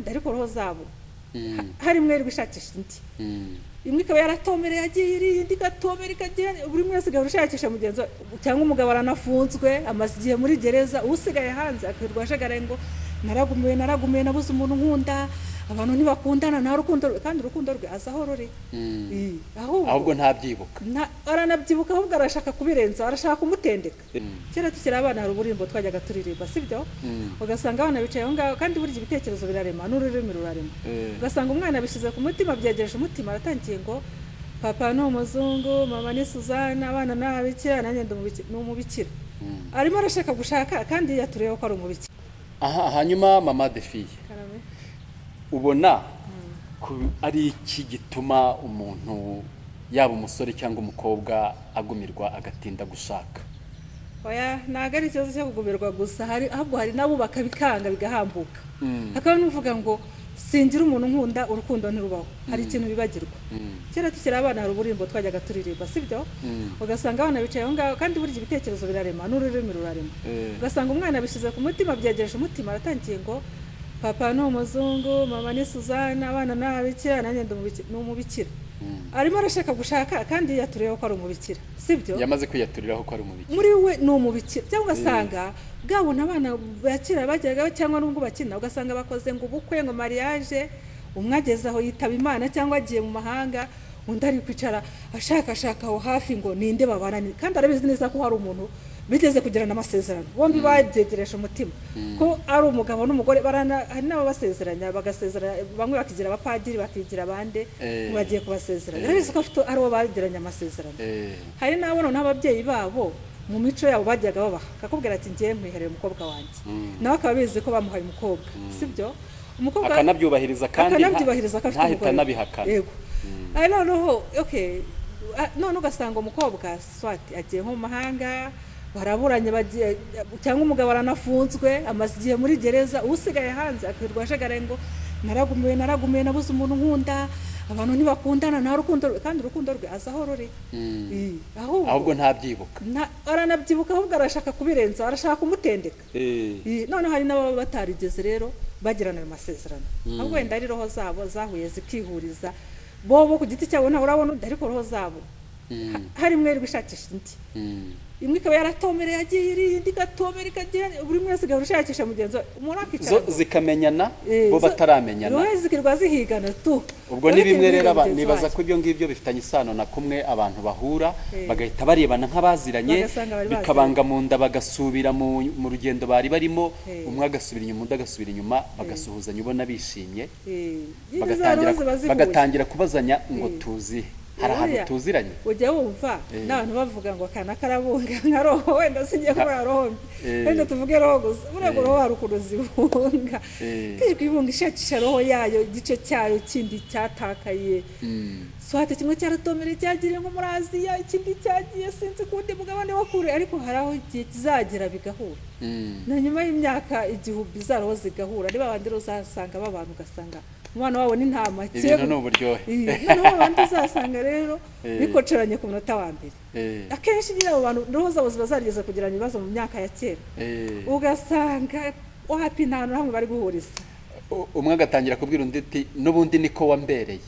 Ariko roho zabo hari imwe iri gushakisha indi, imwe ikaba yaratomereye yagiye iri, indi igatomera ikagira, buri umwe asigaye ushakisha mugenzi we. Cyangwa umugabo aranafunzwe, amaze igihe muri gereza, usigaye hanze akirirwa ajagaraye ngo naragumiwe, naragumiwe, nabuze umuntu nkunda, abantu ntibakundana, nta rukundo, kandi urukundo rwe azi aho ruri. Ahubwo Ahubwo ntabyibuka. Aranabyibuka, ahubwo arashaka kubirenza, arashaka kumutendeka. Kera tukiri abana hari uburimbo twajyaga turirimba, sibyo? Ugasanga abana bicaye aho ngaho, kandi burya ibitekerezo birarema n'ururimi rurarema. Ugasanga umwana abishyize ku mutima, byegereje umutima, aratangiye ngo papa ni umuzungu, mama ni Suzana, abana ni ababikira, nanjye ndi ni umubikira. Arimo arashaka gushaka kandi yaturiyeho ko ari umubikira. Aha, hanyuma mama defiye, Karame. ubona ari iki gituma umuntu, yaba umusore cyangwa umukobwa, agumirwa agatinda gushaka? Oya, ntabwo ari ikibazo cyo kugumirwa gusa, hari ahubwo hari n'abubaka bikanga, bigahambuka. Hakaba n'uvuga ngo singira umuntu nkunda, urukundo ntirubaho. Hari ikintu bibagirwa. Kera tukiri abana hari uburimbo twajyaga turirimba, sibyo? Ugasanga abana bicaye aho ngaho, kandi burya ibitekerezo birarema n'ururimi rurarema. Ugasanga umwana abishyize ku mutima, byegereje umutima, aratangiye ngo papa ni umuzungu, mama ni Suzana, abana ni ababikira, nanjye ndi ni umubikira. Arimo arashaka gushaka kandi yaturiyeho ko ari umubikira, sibyo? Yamaze kwiyaturiraho ko ari umubikira. Muri we ni umubikira. Cyangwa ugasanga bwabona abana bakira bajyaga, cyangwa n'ubwo bakina, ugasanga bakoze ngo ubukwe, ngo mariage, umwe ageze aho yitaba Imana cyangwa agiye mu mahanga, undi ari kwicara ashakashaka aho hafi ngo ninde babana, kandi arabizi neza ko hari umuntu bigeze kugirana amasezerano, bombi babyegereje umutima ko ari umugabo n'umugore. Hari n'ababasezeranya, bagasezeranya, bamwe bakigira abapadiri, bakigira abande, ngo bagiye kubasezeranya, arabizi ko afite ari uwo bagiranye amasezerano. Hari n'abo noneho ababyeyi babo mu mico yabo bajyaga babaha, akakubwira ati ngiye nkwiherera umukobwa wanjye, nawe akaba abizi ko bamuhaye umukobwa, sibyo? Umukobwa Akanabyubahiriza kandi akanabyubahiriza ko afite ntahita umugore. anabihakana. Yego. Ari noneho okay, none ugasanga umukobwa swati agiye nko mu mahanga, baraburanye, bagiye, cyangwa umugabo aranafunzwe, amaze igihe muri gereza, usigaye hanze akirirwa ajagaraye ngo naragumiwe, naragumiwe, nabuze umuntu nkunda, abantu ntibakundana, nta rukundo, kandi urukundo rwe azi aho ruri. Ahubwo Ahubwo ntabyibuka. Aranabyibuka, ahubwo arashaka kubirenza, arashaka kumutendeka. Noneho hari n'ababa batarigeze rero bagirana ayo masezerano, ahubwo wenda ari roho zabo zahuye zikihuriza, bo ku giti cyabo ntawe urabona undi, ariko roho zabo hari imwe iri gushakisha indi, imwe ikaba yaratomereye yagiye iri, indi igatomera ikagira, buri umwe asigaye ushakisha mugenzi we, umuntu akicara Zo zikamenyana bo bataramenyana. Roho zikirwa zihigana tu. Ubwo ni bimwe rero mugenzi nibaza wacu. ko ibyo ngibyo bifitanye isano na kumwe abantu bahura bagahita barebana nk'abaziranye, Bagasanga bari baziranye. bikabanga mu nda, bagasubira mu rugendo bari barimo, umwe agasubira inyuma, undi agasubira inyuma, bagasuhuzanya ubona bishimye, Nyine za bagatangira roho ziba zihuye. bagatangira kubazanya ngo tuzi hari ahantu Buriya tuziranye. Ujya wumva n'abantu bavuga ngo akana karabunga nka roho, wenda singiye kubera roho mbi, wenda tuvuge roho gusa. Buriya ngo roho hari ukuntu zibunga, kwirirwa ibunga ishakisha roho yayo, igice cyayo kindi cyatakaye, swate kimwe cyaratomere cyagiriye nko muri Aziya, ikindi cyagiye sinzi ku wundi mugabane wa kure, ariko hari aho igihe kizagera bigahura. Na nyuma y'imyaka 1000 za roho zigahura, niba abandi rero uzasanga babana, ugasanga umwana wabo ni nta make. Ibintu ni uburyohe. Noneho abandi uzasanga rero bikoceranye ku munota wa mbere. Akenshi nyine abo bantu roho zabo ziba zarigeze kugirana ibibazo mu myaka ya kera, ugasanga wapi, nta hantu hamwe bari guhuriza. Umwe agatangira kubwira undi ati n'ubundi niko wambereye.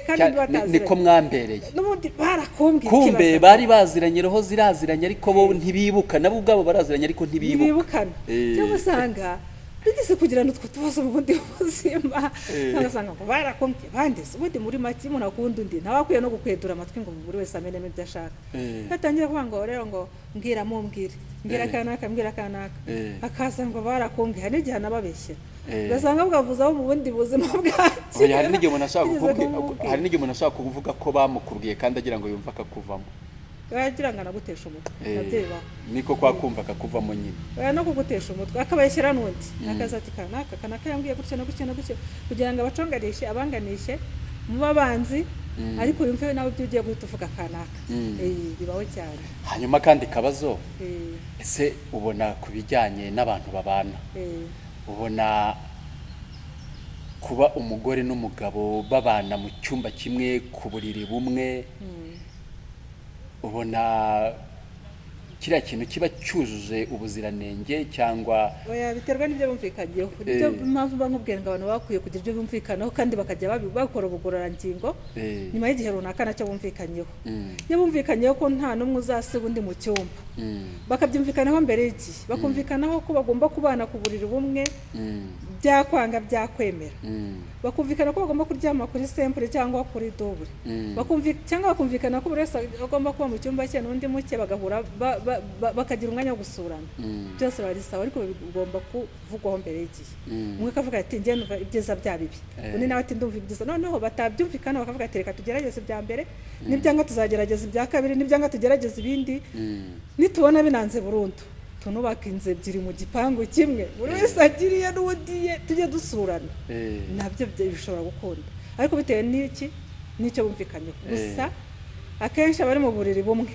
Kandi bataziranye. Niko mwambereye. N'ubundi barakumbwiye. Kumbe ikibazo. bari baziranye, roho ziraziranye, ariko bo ntibibuka, nabo ubwabo baraziranye ariko ntibibuka. Ntibibukana. Cyangwa usanga bigeze kugirana utwo tubazo mu bundi buzima, ugasanga ngo barakumbwiye bandeze. Ubundi muri make, umuntu akunda undi ntawe akwiye no gukwedura amatwi ngo buri wese amenemo ibyo ashaka. Yatangira kuvuga ngo rero ngo mbwira, mumbwire, mbwira kanaka, mbwira kanaka, akaza ngo barakumbwiye, hari n'igihe anababeshyera, ugasanga bwavuze abo mu bundi buzima bwa Oya, hari n'igihe umuntu ashaka Bigeze kumubwira. hari n'igihe umuntu ashaka kuvuga ko bamukubwiye kandi agira ngo yumve akakuvamo. Yagira ngo anagutesha umutwe. Nabyo bibaho. Niko kwa kumva akakuvamo nyine. Oya, no kugutesha umutwe, akabeshyera n'undi, akaza ati kanaka kanaka yambwiye gutya na gutya na gutya, kugira ngo abaconganishe, abanganishe mu babanzi, ariko yumve nawe ibyo ugiye guhita uvuga kanaka. Bibaho cyane. Hanyuma kandi kabazo, ese ubona ku bijyanye n'abantu babana, ubona kuba umugore n'umugabo babana mu cyumba kimwe, ku buriri bumwe, ubona Kiriya kintu kiba cyujuje ubuziranenge cyangwa? Oya, biterwa n'ibyo bumvikanyeho. Nibyo mpamvu mba nkubwira ngo abantu bakwiye kugira ibyo bumvikanaho, kandi bakajya bakora ubugororangingo nyuma y'igihe runaka nacyo bumvikanyeho. Iyo bumvikanyeho ko nta n'umwe uzasiga undi mu cyumba, bakabyumvikanaho mbere y'igihe, bakumvikanaho ko bagomba kubana ku buriri bumwe, byakwanga byakwemera, bakumvikana ko bagomba kuryama kuri simple cyangwa kuri double, cyangwa bakumvikana ko buri wese agomba kuba mu cyumba cye n'undi muke, bagahura bakagira umwanya wo gusurana, byose bari sawa. Ariko bigomba kuvugwaho mbere y'igihe. Umwe akavuga ati: "Njye numva ibyiza bya bibi." Undi nawe ati: "Ndumva ibyiza." Noneho batabyumvikana, bakavuga ati: "Reka tugerageze ibya mbere, nibyanga tuzagerageza ibya kabiri, nibyanga tugerageze ibindi. Nitubona binanze burundu, tunubaka inzu ebyiri mu gipangu kimwe, buri wese agiriye n'undi ye, tujye dusurana." Nabyo bishobora gukunda, ariko bitewe n'iki, n'icyo bumvikanyeho. Gusa akenshi abari mu buriri bumwe,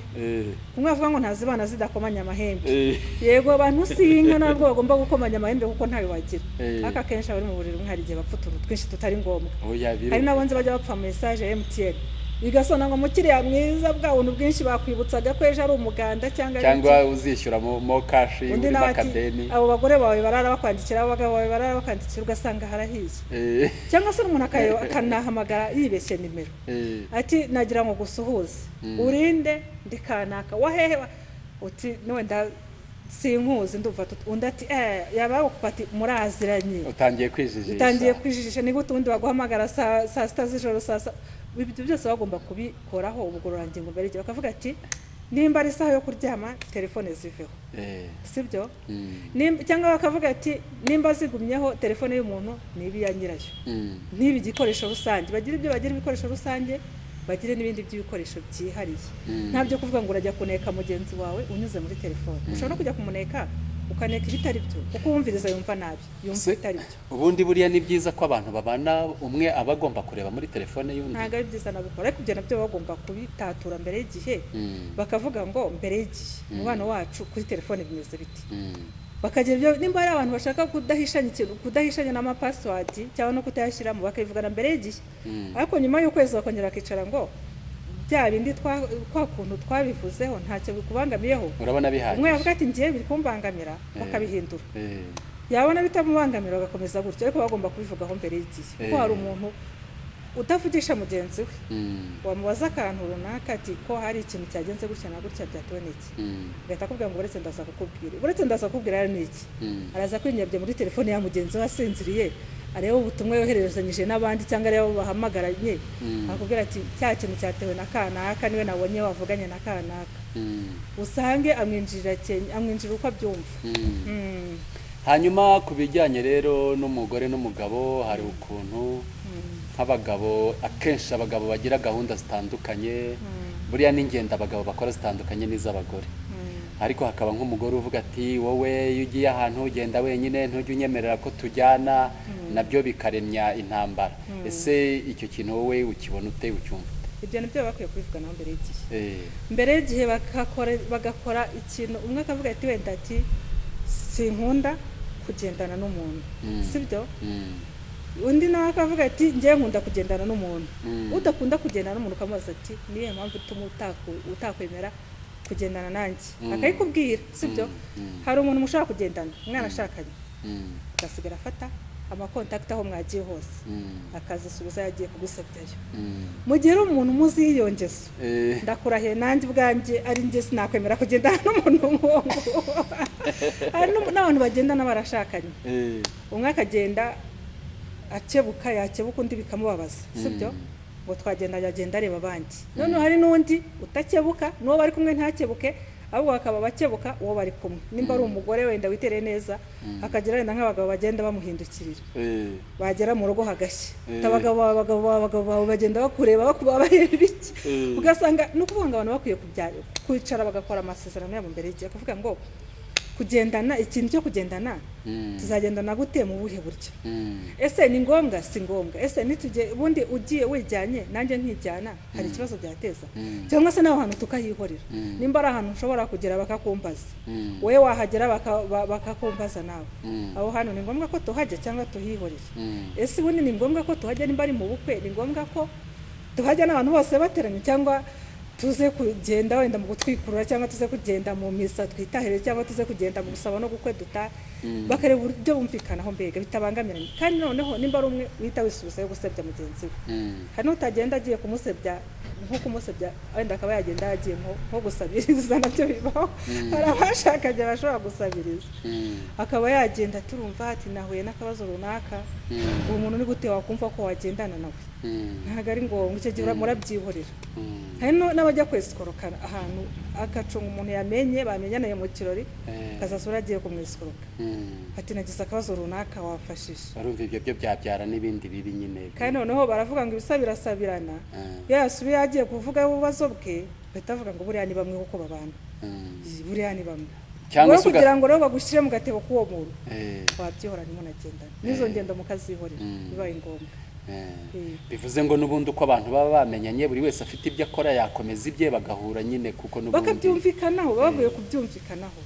kumwe bavuga ngo ntazibana zidakomanya amahembe. Yego, abantu si inka, ntabwo bagomba gukomanya amahembe kuko ntayo bagira. Ariko akenshi abari mu buriri bumwe hari igihe bapfa utuntu twinshi tutari ngombwa. Oya, Hari n'abo nzi bajya bapfa message ya MTN, bigasona ngo: "Mukiriya mwiza, bwa buntu bwinshi bakwibutsaga ko ejo ari umuganda," cyangwa ari Cyangwa iki. uzishyura mo cash, Undi urimo nawe ati akadeni. "Abo bagore bawe barara bakwandikira, abo bagabo bawe barara bakwandikira," ugasanga harahiye. Cyangwa se umuntu akanahamagara yibeshye nimero, ati: "Nagira ngo gusuhuze, urinde, ndi kanaka wahehe." Uti: "Wenda sinkuzi, ndumva undi ati: "Eh," yaba yagukupa ati: "Muraziranye." Utangiye kwijijisha. Utangiye kwijijisha. Ni gute ubundi baguhamagara saa 6 z'ijoro, saa sa ibyo byose bagomba kubikoraho ubugororangingo mbere y'igihe, bakavuga ati: "Nimba ari isaha yo kuryama, telefone ziveho." Sibyo? Cyangwa bakavuga ati: "Nimba zigumyeho, telefone y'umuntu niba iya nyirayo, ntibe igikoresho rusange." Bagira ibyo bagira ibikoresho rusange, bagire n'ibindi by'ibikoresho byihariye. Nta byo kuvuga ngo urajya kuneka mugenzi wawe unyuze muri telefone. Ushobora no kujya kumuneka, ukaneka ibitari byo, kuko uwumviriza yumva nabi, yumva ibitari byo. Ubundi buriya ni byiza ko abantu babana, umwe aba agomba kureba muri telefone y'undi? Ntabwo ari byiza nabikora, ariko ibyo nabyo bagomba kubitatura mbere y'igihe. Bakavuga ngo: "Mbere y'igihe, umubano wacu kuri telefone bimeze biti?" Bakagira ibyo, nimba hari abantu bashaka kudahishanya ikintu, kudahishanya n'amapassword cyangwa no kutayashyiramo, bakabivugana mbere y'igihe. Ariko nyuma y'ukwezi bakongera bakicara ngo: "Bya bindi kwa kuntu twabivuzeho, ntacyo bikubangamiyeho?" Urabona bihagije? Umwe yavuga ati: "Ngiye biri kumbangamira," bakabihindura. Yabona bitamubangamira, bagakomeza gutyo. Ariko bagomba kubivugaho mbere y'igihe, kuko hari umuntu utavugisha mugenzi we. Wamubaza akantu runaka ati: "Ko hari ikintu cyagenze gutya na gutya, byatewe n'iki?" Agahita akubwira ngo: "Uretse ndaza kukubwira, uretse ndaza kukubwira." Ari n'iki? Araza kwinyabya muri telefone ya mugenzi we asinziriye, areba ubutumwa yohererezanyije n'abandi, cyangwa areba abo bahamagaranye, akubwira ati: "Cya kintu cyatewe na kanaka, niwe nabonye wavuganye na kanaka." Usange amwinjirira amwinjira uko abyumva. Hanyuma ku bijyanye rero n'umugore n'umugabo, hari ukuntu nk'abagabo, akenshi abagabo bagira gahunda zitandukanye. Buriya n'ingendo abagabo bakora zitandukanye n'iz'abagore. Ariko hakaba nk'umugore uvuga ati: "Wowe iyo ugiye ahantu ugenda wenyine, ntujya unyemerera ko tujyana." Nabyo bikaremya intambara. Ese icyo kintu wowe ukibona ute, ucyumva ute? Ibyo nibyo baba bakwiye kubivuganaho mbere y'igihe. Mbere y'igihe bagakora ikintu, umwe akavuga ati wenda ati: "Sinkunda kugendana n'umuntu." Sibyo? Undi nawe akavuga ati: "Njyewe nkunda kugendana n'umuntu." Udakunda kugendana n'umuntu ukamubaza ati: "Niyo mpamvu ituma utakwemera kugendana nanjye?" Akayikubwira, sibyo? Hari umuntu mushobora kugendana umwana ashakanye, agasigara afata amacontacts aho mwagiye hose, akazisubiza yagiye kugusebyayo. Mu gihe ari umuntu umuzi yiyongeza, ndakurahiye, nanjye ubwanjye ari njye sinakwemera kugendana n'umuntu nk'uwo nguwo. Hari n'abantu bagendana barashakanye, umwe akagenda akebuka, yakebuka undi bikamubabaza, sibyo? Ngo twagenda, yagenda areba abandi. Noneho hari n'undi utakebuka, n'uwo bari kumwe ntakebuke, ahubwo bakaba bakebuka uwo bari kumwe. Nimba ari umugore wenda witereye neza, hakagira wenda nk'abagabo bagenda bamuhindukirira, bagera mu rugo hagashya. Abagabo bawe, abagabo bawe, abagabo bawe bagenda bakureba, bakuba bareba ibiki? Ugasanga ni ukuvuga ngo abantu bakwiye kwicara bagakora amasezerano yabo mbere y'igihe, bakavuga ngo: "Kugendana, ikintu cyo kugendana, tuzagendana gute, mu buhe buryo? Ese ni ngombwa, si ngombwa? Ese nitujye ubundi ugiye wijyanye nanjye nkijyana, hari ikibazo byateza?" Cyangwa se n'aho hantu tukahihorera. Nimba ari ahantu ushobora kugera bakakumbaza, wowe wahagera bakakumbaza nawe, aho hantu ni ngombwa ko tuhajya cyangwa tuhihorera? Ese ubundi ni ngombwa ko tuhajya? Nimba ari mu bukwe, ni ngombwa ko tuhajya n'abantu bose bateranye, cyangwa Tuze kugenda wenda mu gutwikurura, cyangwa tuze kugenda mu misa twitahire, cyangwa tuze kugenda mu gusaba no gukweduta, bakareba uburyo bumvikanaho mbega bitabangamiranye. Kandi noneho nimba ari umwe uhita wisubizayo gusebya mugenzi we, hari n'utagenda agiye kumusebya, nko kumusebya wenda akaba yagenda yagiye nko gusabiriza, nabyo bibaho. Hari abashakanye bashobora gusabiriza, akaba yagenda turumva ati nahuye n'akabazo runaka. Uwo muntu ni gute wakumva ko wagendana nawe? Ntabwo ari ngombwa. Icyo gihe murabyihorera. Hari n'abajya kwesikoroka ahantu, agacunga umuntu yamenye, bamenyaniye mu kirori, akazasura agiye kumwesikoroka, ati nagize akabazo runaka, wamfashije. Barumva ibyo byo byabyara n'ibindi bibi nyine. Kandi noneho baravuga ngo ibisa birasabirana. Iyo yasubiye agiye kuvuga ibibazo bwe, bahita bavuga ngo buriya ni bamwe kuko babana. Buriya ni bamwe. Cyangwa Wowe se kugira ngo rero bagushyire mu gatebo k'uwo muntu, wabyihora, ntimunagendane n'izo ngendo mukazihorera bibaye ngombwa. Bivuze ngo n'ubundi uko abantu baba bamenyanye, buri wese afite ibyo akora, yakomeza ibye, bagahura nyine, kuko n'ubundi Bakabyumvikanaho, baba bavuye kubyumvikanaho,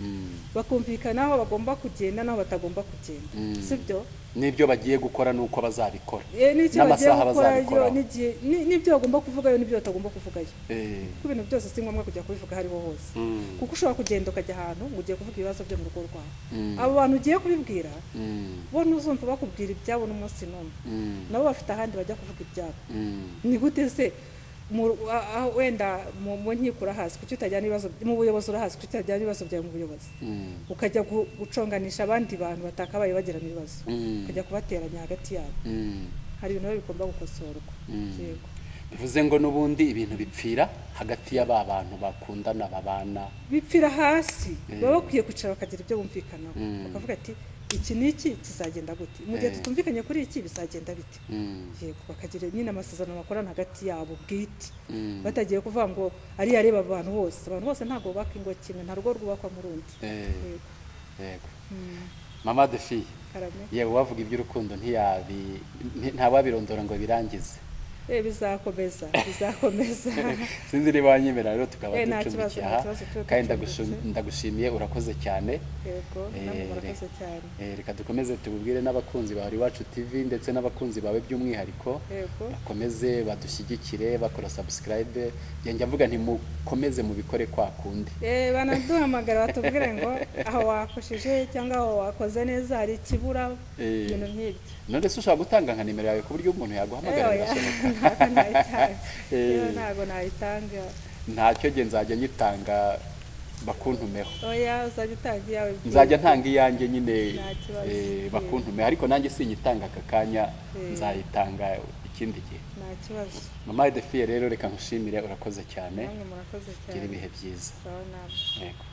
bakumvikanaho bagomba kugenda n'aho batagomba kugenda, sibyo? N'ibyo bagiye gukora n'uko bazabikora, N'icyo bagiye n'amasaha gukorayo, bazabikoraho. n'igihe, n'ibyo bagomba kuvugayo n'ibyo batagomba kuvugayo, kuko ibintu byose si ngombwa kujya kubivuga aho ariho hose, kuko ushobora kugenda ukajya ahantu ngo ugiye kuvuga ibibazo byo mu rugo rwawe. Abo bantu ugiye kubibwira, bo ntuzumva bakubwira ibyabo n'umunsi n'umwe. Nabo bafite ahandi bajya kuvuga ibyabo. Ni gute se wenda mu nkiko urahazi, kuki utajyana ibibazo mu buyobozi? Urahazi, kuki utajyana ibibazo byawe mu buyobozi, ukajya guconganisha abandi bantu batakabaye bagirana ibibazo, ukajya kubateranya hagati yabo? Hari ibintu biba bigomba gukosorwa. Yego. Bivuze ngo n'ubundi ibintu bipfira hagati y'aba bantu bakundana, babana. Bipfira hasi. Baba bakwiye kwicara bakagira ibyo bumvikanaho, bakavuga ati iki n'iki kizagenda gute mu gihe tutumvikanye kuri iki, bizagenda bite? Yego, bakagira nyine amasezerano bakorana hagati yabo bwite, batagiye kuvuga ngo ariya areba abantu bose. Abantu bose ntabwo bubaka ingo kimwe, nta rugo rwubakwa mu rundi. Yego. Yego, mama de fille. Karame. Yewe, wavuga iby'urukundo ntawabirondora ngo birangize. Bizakomeza, bizakomeza. Sinzi niba wanyemera rero tukaba Nta kibazo, ducumbikiye nta aha. kibazo, tube Kandi ducumbitse. ndagushimiye, urakoze cyane. Yego, namwe murakoze cyane. Reka dukomeze tubwire n'abakunzi ba Iwacu TV, ndetse n'abakunzi bawe by'umwihariko, bakomeze badushyigikire bakora subscribe. Njya mvuga nti mukomeze mubikore kwa kundi. Banaduhamagara batubwire ngo aho wakosheje cyangwa aho wakoze neza hari ikibura, ibintu nk'ibyo. None se ushobora gutanga nka nimero yawe ku buryo umuntu yaguhamagara? Oya, Birashoboka? ntabwo nayitanga. Yewe, ntabwo nayitanga. Ntacyo, nge nzajya nyitanga bakuntumeho. Oya, uzajya utanga iyawe bwite. Nzajya ntanga iyanjye nyine. Nta kibazo. Bakuntumeho, ariko nanjye sinyitanga aka kanya, nzayitanga ikindi gihe. Nta kibazo. Mama de fille rero, reka nkushimire, urakoze cyane. Namwe murakoze Gira cyane. ibihe byiza. Sawa namwe. Yego.